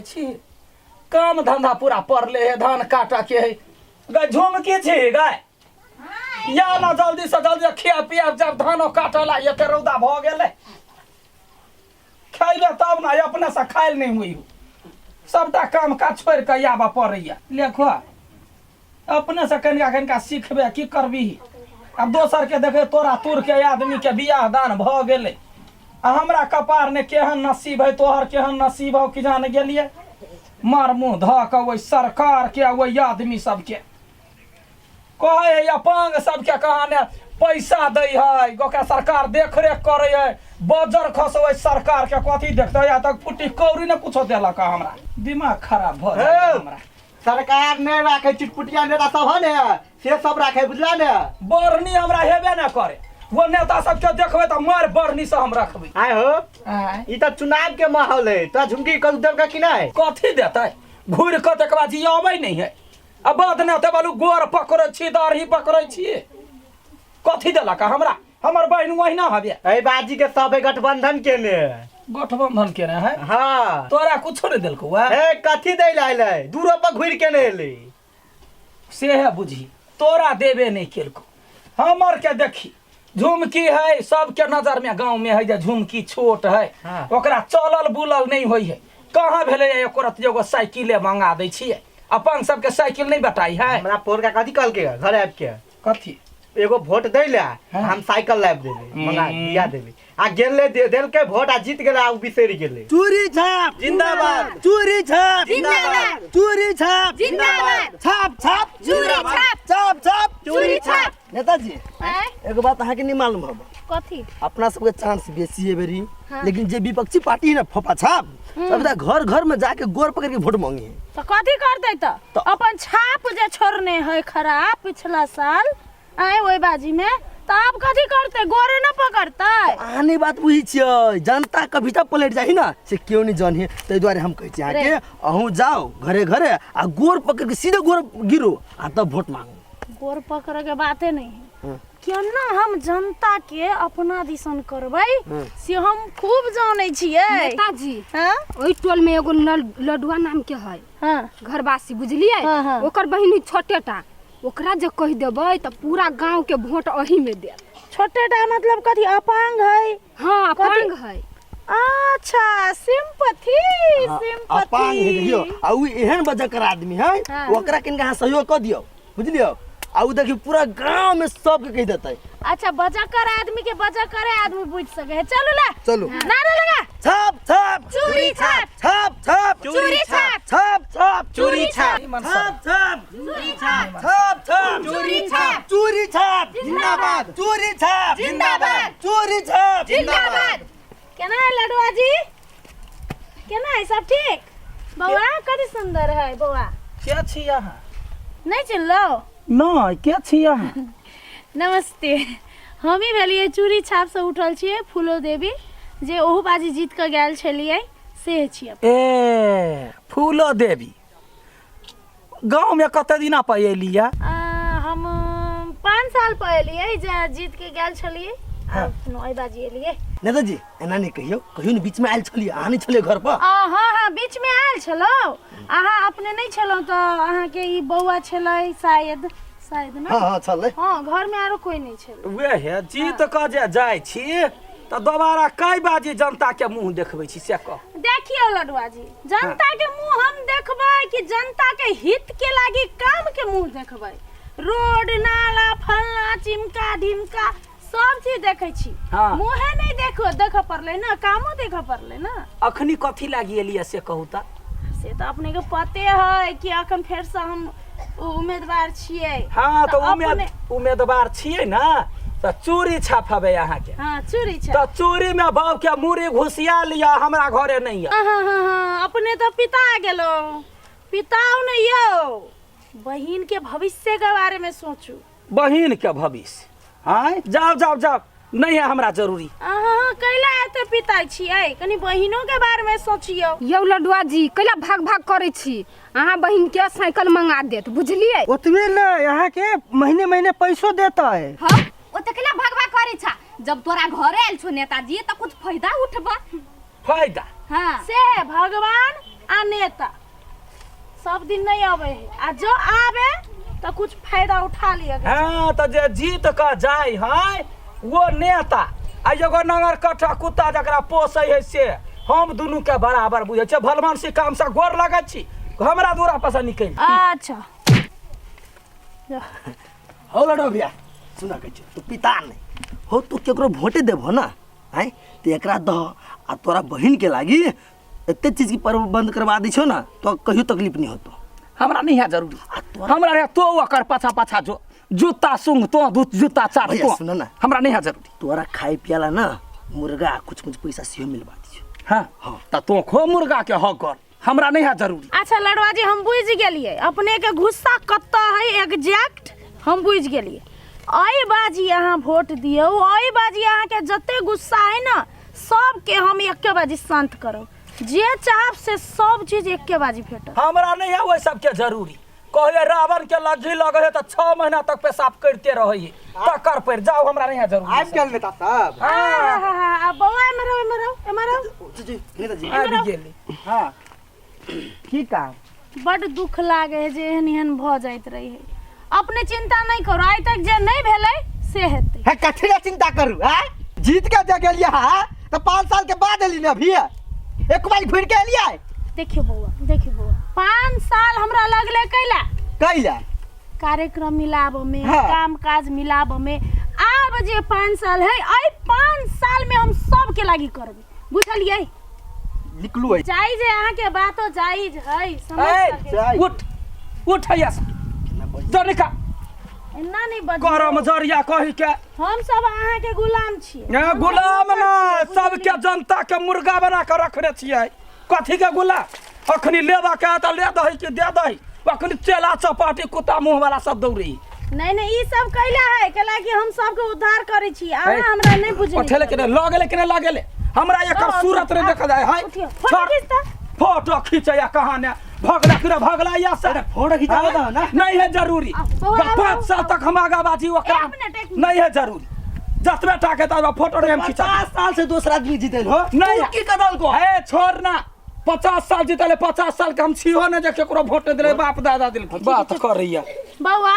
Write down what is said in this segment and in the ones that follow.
छी काम धंधा पूरा पड़ले है धान काटऽ के है गै झुमकी छी गै या ना जल्दी से जल्दी खिया पिया जब धानो काटऽ ला एते रौदा भऽ गेलै खैबे तब ने अपने से खायल नहि होइ सबटा काम काज छोड़ि कऽ आबऽ पड़ैया देखो अपने से कनिका कनिका सिखबे की करबी आब दोसर के देखे तोरा तुर के आदमी के बियाह दान भऽ गेलै आ हमरा कपार ने केहन नसीब है तोहर केहन नसीब हौ कि जान गेलियै मार मुँह धऽ कऽ ओहि सरकार के ओहि आदमी सबके कहै है अपांग सबके कहाँ ने पैसा दै है ओकरा सरकार देख रेख करै है बजर खसबै सरकार के कथी देखते या तक फुटी कौड़ी ने कुछो देलक हमरा दिमाग खराब भऽ जाइ हमरा सरकार नहि राखे चिटपुटिया नेता सब है ने से सब राखे बुझला ने बढ़नी हमरा हेबे ने करे वो नेता सबके देखबै तऽ मार बढ़नी से हम रखबै आय हो ई तऽ चुनाव के माहौल है तोरा झुमकी करू देलका कि नहि कथी देतै घुरि कऽ तकर बाद ई अबै नहि है आ बाद नेता बालू गोर पकड़ै छी दाढ़ी पकड़ै छी कथी देलक हमरा हमर बहिन ओहिना हवे एहि बाजी के सब है गठबंधन के ने गठबंधन केने है हाँ तोरा कुछो नहीं देलकौ वह ए कथी दै ला अयलै दूरो पर घुरि के ने एलै से है बुझी तोरा देबे नहीं केलकौ हमर के देखी झुमकी है सबके नजर में गांव में है जे झुमकी छोट है हाँ। ओकरा चलल बुलल नहीं होइ है कहाँ भेलै एको रत्ती एगो साइकिले मंगा दै छियै अपन सबके साइकिल नहीं बटाई है हमरा पोरका कथी कहलकै घर आबि के कथी एगो वोट दै ला हाँ। हम साइकिल लाबि देबै मंगा दिया देबै आ गेलै देलकै वोट आ जीत गेलै आ उ बिसरि गेलै चूरी छाप जिंदाबाद चूरी छाप जिंदाबाद चूरी छाप जिंदाबाद छाप छाप चूरी छाप छाप छाप चूरी छाप नेताजी आँय? एगो बात अहाँके नहीं मालूम हब कथी अपना सबके चांस बेसी है बेरी हाँ। लेकिन जे विपक्षी पार्टी है ना फोपा छाप सब तऽ घर घर में जाके गोर पकड़ के वोट मांगे है तऽ कथी करतै तऽ तऽ- अपन छाप जे छोड़ने है खराब पिछला साल आय ओहि बाजी में तऽ आब कथी करतै गोरे न पकड़तै अहाँ नहि बात बुझै छियै जनता कभी तक पलट जाइ ना से केओ नहीं जानी ताहि दुआरे हम कहै छी अहाँके अहूँ जाओ घरे घरे आ गोर पकड़ के सीधे गोर गिरो आ तब वोट मांगू गोर पकड़े के बाते नहीं है केना हम जनता के अपना दिसन करबै से हम खूब जानै छियै नेताजी हाँ ओहि टोल में एगो लडुआ नाम के है हाँ घरवासी बुझलियै हाँ, हाँ। ओकर बहिन छोटे टा ओकरा जे कहि देबै तऽ पूरा गांव के वोट अही में देत छोटे टा मतलब कथी अपांग है हाँ कथी? अपांग है अच्छा सिंपथी सिंपथी अपांग है देखियो आ उ एहन बजकर आदमी है हाँ। ओकरा किनका अहाँ सहयोग कऽ दियौ बुझलियौ आ उ देखियौ पूरा गांव में सबके कहि देतै अच्छा बजकर आदमी के बजकरे आदमी बुझ सके है चलू ला चलू। नारा लगा छाप छाप चूरी छाप छाप छाप चूरी छाप छाप छाप चूरी छाप छाप छाप चूरी छाप छाप छाप चूरी छाप चूरी छाप जिंदाबाद चूरी छाप जिंदाबाद चूरी छाप जिंदाबाद केना है लडुआ जी केना है सब ठीक बौआ कति सुंदर है बौआ के छी अहाँ नहीं चिल्लो नहि के छी अहाँ नमस्ते हमही भेलियै चूड़ी छापसँ उठल छियै फूलो देवी जे ओहू बाजी जीत कऽ गेल छलियै से छियै ए फूलो देवी गाँवमे कते दिना पर एली या हम 5 साल पर एलियै जे जीत के गेल छलियै हाँ। आब एखनो एहि बाजी एलियै नेताजी एना नहि कहियौ कहियो ने बीचमे आयल छलियै अहाँ नहि छलियै घर पर हँ हँ बीचमे आयल छलहुँ अहाँ अपने नहि छलहुँ तऽ अहाँके ई बौआ छलै शायद शायद ने हँ हँ छलै हँ घरमे आरो कोइ नहि छलै वएह जीत कऽ जे जाइ छी तऽ दोबारा कै बाजी जनताके मुँह देखबै छी से कह देखियौ लडुआ जी जनता के मुंह हम देखबै कि जनता के हित के लागी काम के मुंह देखबै रोड नाला फलना चिमका ढिमका सब चीज देखै छी हाँ। मुँहे नहीं देखो देख पड़लै ना कामो देख पड़लै ना अखनी कथी लागि एलियै से कहू तऽ से तऽ अपने के पते है कि अखन फेर से हम उम्मीदवार छियै हाँ तऽ उम्मीद अपने उम्मीदवार छियै ने तऽ चूड़ी छापबै अहाँके हाँ चूड़ी छै तऽ चूड़ी में बाप के मूड़ी घुसिया लिअ हमरा घरे नहीं हाँ हाँ हाँ हाँ, अपने तऽ पिता गेलो पिताओ नहीं यौ बहिन के भविष्य के बारे में सोचू बहिन के भविष्य आँय जाओ जाओ जाओ नहीं है हमरा जरूरी अहाँ कैला एते पिता छियै कनी बहिनो के बारे में सोचियौ यौ लडुआ जी कैला भाग भाग करै छी अहाँ बहिन के साइकिल मंगा देत बुझलियै ओतबे नहि अहाँके महीने महीने पैसो देतै हाँ ओते कैला भाग भाग करै छा जब तोरा घरे आयल छो नेताजी तऽ कुछ फायदा उठबा फायदा हाँ से भगवान आ नेता सब दिन नहीं आवे है आ जो आवे तो कुछ फायदा उठा लिया हाँ तऽ जे जीत कऽ जाइ है वो नेता आ एगो नगर कट्ठा कुत्ता जकरा पोसै है से हम दुनू के बराबर बुझै छियै भलमानसी कामसँ गोर लगै छी हमरा दूरा पर से निकलि अच्छा हो लड़ो भैया सुना कहै छियौ, तू पिता नहीं हो तू केकरो भोटे देबहो ना आँय तऽ एकरा दह आ तोरा बहिन के लागी एते चीज के प्रबंध करवा दै छौ ना तो कहियो तकलीफ नहीं होतो हमरा नहीं है जरूरी आ तोरा हमरा रे तो ओकर पाछा पाछा जो जूता सूंघ तो जूता चाट भैया, तो सुन ना। हमरा नहीं है जरूरी तोरा खाए पियाला ना मुर्गा आ कुछ कुछ पैसा सेहो मिलवा दी छौ हाँ हाँ। तऽ तो खो मुर्गा के हक कर हमरा नहीं है जरूरी अच्छा लड़वा जी हम बुझि गेलियै अपने के गुस्सा कतऽ है एग्जैक्ट हम बुझि गेलियै एहि बाजी अहाँ वोट दियौ एहि बाजी अहाँके जते गुस्सा है ने सबके हम एके बाजी शांत करब जे चाहब से सब चीज एके बाजी भेटत हमरा नहीं है ओहि सबके जरूरी कहिए रावण के लग्गी लगे है तऽ 6 महीना तक पेशाब करते रहे है तकर पर जाओ हमरा नहीं है जरूरी आबि गेल नेता साहब आ बौआ एम्हर आउ एम्हर आउ एम्हर आउ जी जी नेताजी आबि गेली हाँ की काम बड दुख लागे है जे एहन एहन भऽ जाइत रहे है अपने चिंता नहीं करो आइ तक जे नहीं भेलै से हेतै है कथी ला चिंता करू हैं जीत के जे गेलियै हाँ तो 5 साल के बाद एली ने अभी एक बार घुर के एलियै देखियो बौआ देखियो बौआ 5 साल हमरा लगले कैला कैला कार्यक्रम मिलाबऽ में हाँ। काम काज मिलाबऽ में आब जे 5 साल है एहि 5 साल में हम सबके लागी करबै बुझलियै निकलू है जायज है अहाँके बातो जायज है समझ ए, सकै छी। जायज। उठ उठ हैया से जो निकाल एना नहीं बजियौ करम जरिया कही के हम सब अहाँके गुलाम छी ए, गुलाम ना सबके जनता के मुर्गा बना के रखने छियै कथी के गुलाम अखनी लेबा के तऽ ले दही कि दे दही अखनी चेला चपाटी कुत्ता मुँह वाला सब दौड़ी नहीं नहीं ई सब कैला है कैला कि हम सबके उद्धार करै छी अहाँ हमरा नहीं बुझै उठेले के नहीं लऽ गेलै कि नहीं लऽ गेलै हमरा एकर सूरत नहीं देखल जाय है उठियो फोटो खींच तऽ फोटो खींचैया कहाँ ने भगला कि भगला या से फोटो खिंचाबे दहो ना। नहीं है जरूरी आओ, बौआ, आओ, पाँच आओ, साल तक हम आगा बाजी ओकरा एक मिनट, एक मिनट। नहीं है जरूरी जतबे टाके तब फोटो नहीं हम खींचा 50 साल से दोसर आदमी जीतल हो नहीं तू की कदल को है छोड़ ना 50 साल जीतले 50 साल के हम छिहो ने जे केकरो वोट नहीं दिले बाप दादा दिल बात कर रही है बौआ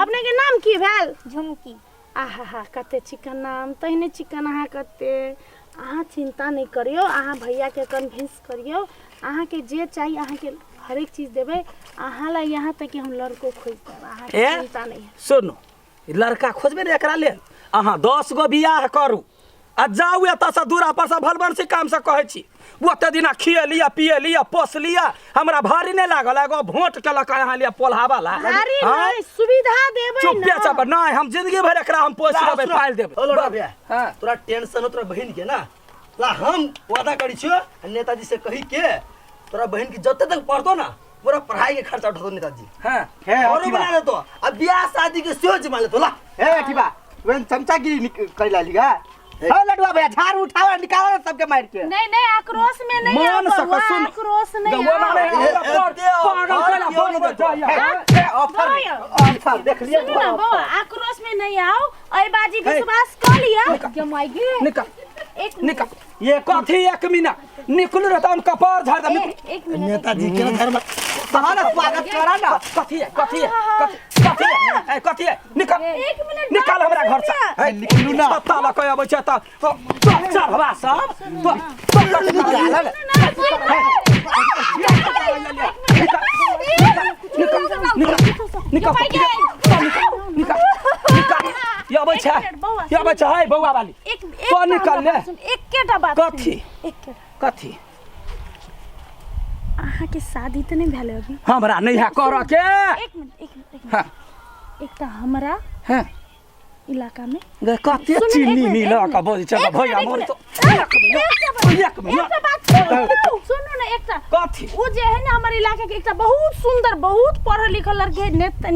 अपने के नाम की भेल झुमकी आहा हा कते चिकन नाम तहिने चिकन अहाँ कते अहाँ चिंता नहीं करियो अहाँ भैया के कन्विंस करियो अहाँके जे चाही अहाँके हरेक चीज देबै अहाँ ला यहाँ तक कि हम लड़को खोजि देब अहाँके ए? चिंता नहीं है सुनू ई लड़का खोजबे ने एकरा लेल अहाँ 10 गो बियाह करू आ जाउ एतऽसँ दूरा परसँ भलबनसी कामसँ कहै छी ओते दिना खिएली आ पिएली आ पोसली आ हमरा भारी नहि लागल एगो भोट केलक अहाँ लिए पोल्हाबा ला भारी आँय? नहीं सुविधा देबै चुपे ना चाप नहि हम जिंदगी भरि एकरा हम पोसि देबै पालि देबै हो लोड़ा भैया हाँ। तोरा टेंशन हो तोरा बहिन के ना ला हम वादा करी छियो आ नेताजी से कही के तोरा बहिन के जते तक पढ़तो ना पूरा पढ़ाई के खर्चा उठातो नेताजी हाँ हे घरो अथी बा बना देतो आ बियाह शादी के सेहो जिमा लेतो ला हे अथी बा वन चमचागिरी कैला लिगा हो लडुआ भैया झाड़ू उठाओ निकालो सबके मार के नहीं नहीं आक्रोश में नहीं मान आओ सक बउआ, सुन आक्रोश नहीं गौआ आओ। मारे हमरा पर पागल कैला क्यों फोन नहीं पर देतो? जाइया हे ऑफर बउआ। ऑफर देख लिया सुनू ना बउआ आक्रोश में नहीं आओ एहि बाजी विश्वास कर लिया के माय गे निकल एक मिनट निकल ये कथी एक मिनट निकलू रे तहन कपार झाड़ दे निकलू एक मिनट नेताजी के धर्म तहन स्वागत करा ना कथी है कथी है कथी कथी है ए, कथी है निकल एक मिनट निकाल हमरा घर से हे निकलू ना छत्ता लऽ के अबै छै तऽ चढ़वा सब तो निकाल ना निकल निकल निकल निकल ये अबै छै एक मिनट, बौआ, ये अबै छै है बौआ वाली एक तो एक निकल ले। एकेटा बात कथी? सुनू, एकेटा कथी अहाँके शादी तऽ नहि भेलै अभी हमरा नहि है करऽ के एक मिनट एक मिनट एक हाँ मिनट एकटा हमरा हाँ इलाका में गे कते सुनू, एक चीनी मिनट, मिला एक के बजै छै एक भैया मिनट, मोर एक तो मिनट। एक मिनट एक मिनट एकटा बात सुनू सुनू ने एकटा कथी ओ जे है ना हमर इलाका के एकटा बहुत सुंदर बहुत पढ़ल लिखल लड़के है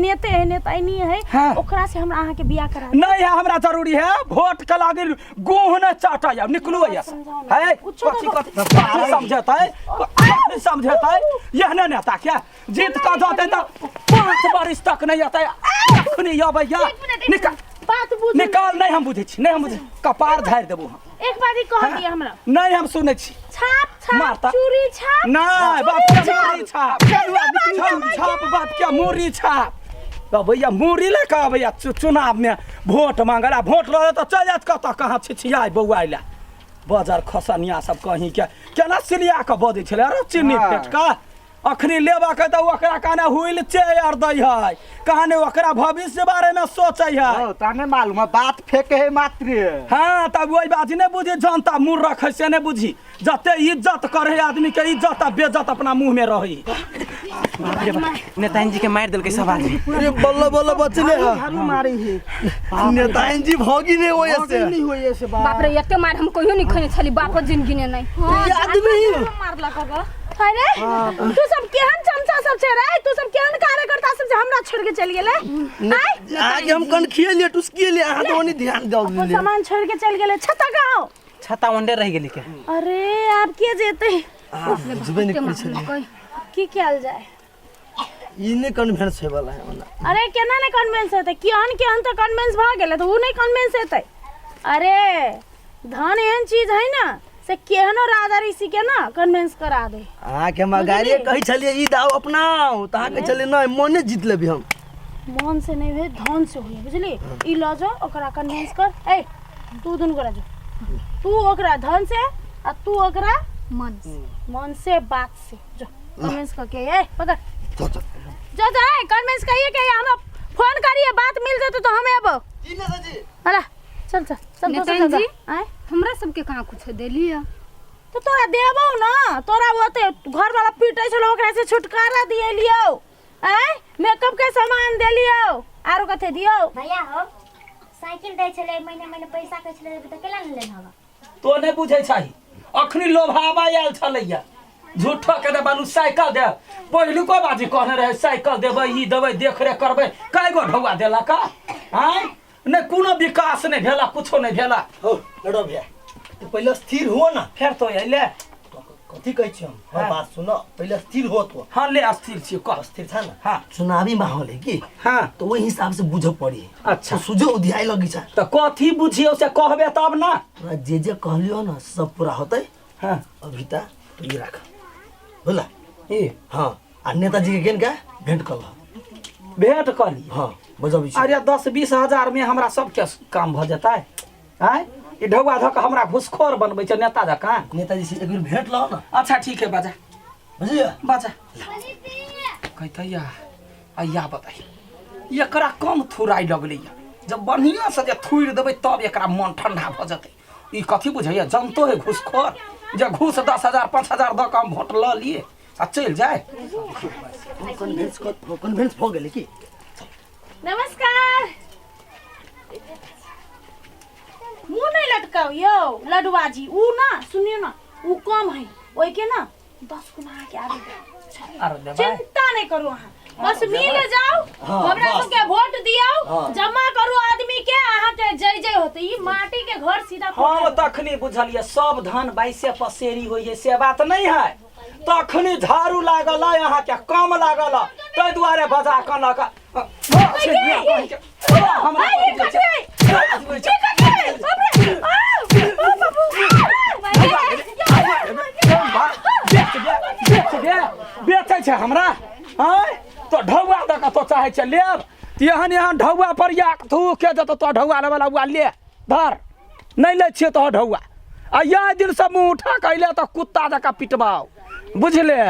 नेते है नेताइनी है हाँ। ओकरा से हमरा अहाँके बियाह करा देब। नहीं है हमरा जरूरी है वोट के लागी गुह ने चाटा या निकलू है समझाओ ना। है कुछो कथी तो- कथी कथी समझेतै कथी समझेतै यह ने नेता क्या जीत के जतै तऽ 5 बरिस तक नहीं अतै अखनी अबैया एक मिनट एक निकाल मिनट बात बुझू निकाल नहीं हम बुझै छी नहीं हम बुझै कपार झाड़ि देबू हम एक बार ही कह दिया हमरा नहीं हम सुनै छी छाप छाप मारता। चूड़ी छाप नहीं बाप के मूरी छाप छाप छाप बाप के मूरी छाप तो भैया मूरी ले कऽ भैया चुनाव में वोट मांगला वोट लऽ तऽ चलि जायत कतऽ कहाँ छिछियाइ बौआइ लए बजर खसनिया सब कहीं के केना सिलिया कऽ बजै छलै अरे चीनी फेट कऽ अखनी लेबऽ के तऽ ओकरा कहने व्हील चेयर दै है कहने ओकरा भविष्य बारे में सोचै है हो, तोरा नहीं मालूम है बात फेंके है मात्र हाँ तब वही बात नहीं बुझी जनता मुँह रखे से नहीं बुझी जते इज्जत करे आदमी के इज्जत आ बेज्जत अपना मुंह में रही नेताजी के मारि देलकै सब आदमी अरे बल्ल बल्ल बचले है झाड़ू मारे है नेताजी जी भोगी नहीं हो ऐसे नहीं होई ऐसे बाप बाप रे एते मार हम कहियो नहीं खैने छली बापो जिंदगी ने नहीं ये आदमी मारलक ग अरे तू सब केहन चमचा सब छै रे तू सब केहन कार्यकर्ता सब छै हमरा छोड़ के चल गेले आय आगे हम कन खिए टुसकिए लिए अहाँ तो ओनी ध्यान दऽ अपन देलियै सामान छोड़ के चल गेले छता गाँव छता ओंडे रहि गेली के अरे आब के जेते बुझबे नहि करै छलियै की कयल जाय ई नहि कन्वेंस होय वाला है ओना अरे केना नहि कन्वेंस हेतै केहन केहन तऽ कन्वेंस भऽ गेलै तऽ ओ नहि कन्वेंस हेतै अरे धन एहन चीज है ना से केहनो राजा ऋषि के ना कन्वेंस करा दे अहाँके हम अगाड़िए कहै छलियै ई दाव अपनाउ तऽ अहाँ कहै छलियै नहि मोने जीत लेबै हम मन से नहीं हुए धन से हुए बुझली ई लऽ जो ओकरा कन्विंस कर ए तू दुनू गोरा जो तू ओकरा धन से आ तू ओकरा मन से मन से बात से जो कन्विंस करके ए पकड़ चल चल जो जो ए कन्विंस करिए के हमरा फोन करिए बात मिल जेतौ तो हम एबो जी नेताजी अरे चल चल चल दोसर नेताजी जगह। आँय हमरा सबके कहाँ कुछ देली है तो तोरा देबौ ना तोरा ओते घर वाला पीटै छलो ओकरा से छुटकारा दिएलियौ आँय मेकअप के सामान देलियौ आरो कथे दियौ भैया हो साइकिल दै छलै महीने महीने पैसा कहै छलै देबै तऽ केला नहि लेने हबा तो नहि बुझै छही अखनी लोभावा आयल छलैया झूठो के दे बालू साइकिल दे पहिलुको बाजी कहने रहे साइकिल देबै ई देबै देख रेख करबै कय गो ढौआ देलक आँय नहि कोनो विकास नहि भेला कुछो नहि भेला हो लड़ो भैया तू पहिले स्थिर हो ना फेर तो अइले कथी कहै छी हम हमर बात सुन पहिले स्थिर हो तो हाँ ले अस्थिर छी कह स्थिर था ना हाँ। चुनावी माहौल है की हाँ तो वही हिसाब से बुझे पड़ी अच्छा। तो सुझे उधियाई लगी छा तऽ कथी बुझियौ से कहबे तब ना तोरा जे जे कहलियो ना सब पूरा होतै हाँ अभी ता तू ई राख बुझला ई हाँ आ नेताजी के गेन का भेंट कर लह भेंट कऽ ली हाँ बजबी छी अरे 10-20 हजार में हमरा सबके काम भऽ जेतै आँय ई ढौआ धऽ कऽ हमरा घुसखोर बनबै छै नेता जकाँ नेताजी से एक बेर भेंट लह ना अच्छा ठीक है बजा बुझलियै बजा कहतै या अइया बताइ एकरा कम थुराइ लगलैया जब बढ़िआँ से जे थुरि देबै तब एकरा मन ठंडा भऽ जेतै ई कथी बुझैया जनतो है घुसखोर जे घूस 10,000 5,000 दऽ कऽ हम वोट लऽ लिए आ चलि जाए कन्वेंस कन्वेंस भऽ गेलै की नमस्कार मुंह नहीं लटकाओ यो लडुआ जी ऊ ना सुनियो ना ऊ कम है ओई के ना 10 गुना के आगे दे। आरो देबै चिंता नहीं करू अहाँ बस मिल जाओ हमरा सबके वोट दियौ जमा करू आदमी के अहाँ के जय जय होते ई माटी के घर सीधा हम तखनी बुझलियै सब धान बाइसे पसेरी होइए से बात नहीं है तखनी झाड़ू लागल है अहाँके कम लागल है ताहि दुआरे बजा कऽ लऽ कऽ हमरा बेचै छै हमरा आँय तो ढौआ दऽ कऽ तो चाहै छै लेब तऽ एहन एहन ढौआ पर या थू के जेतौ तो ढौआ लेबऽ ला ले धर नहि लै छियै तोहर ढौआ आ इएह दिनसँ मुँह उठा कऽ अयले तऽ कुत्ता जकाँ पिटबाउ बुझले।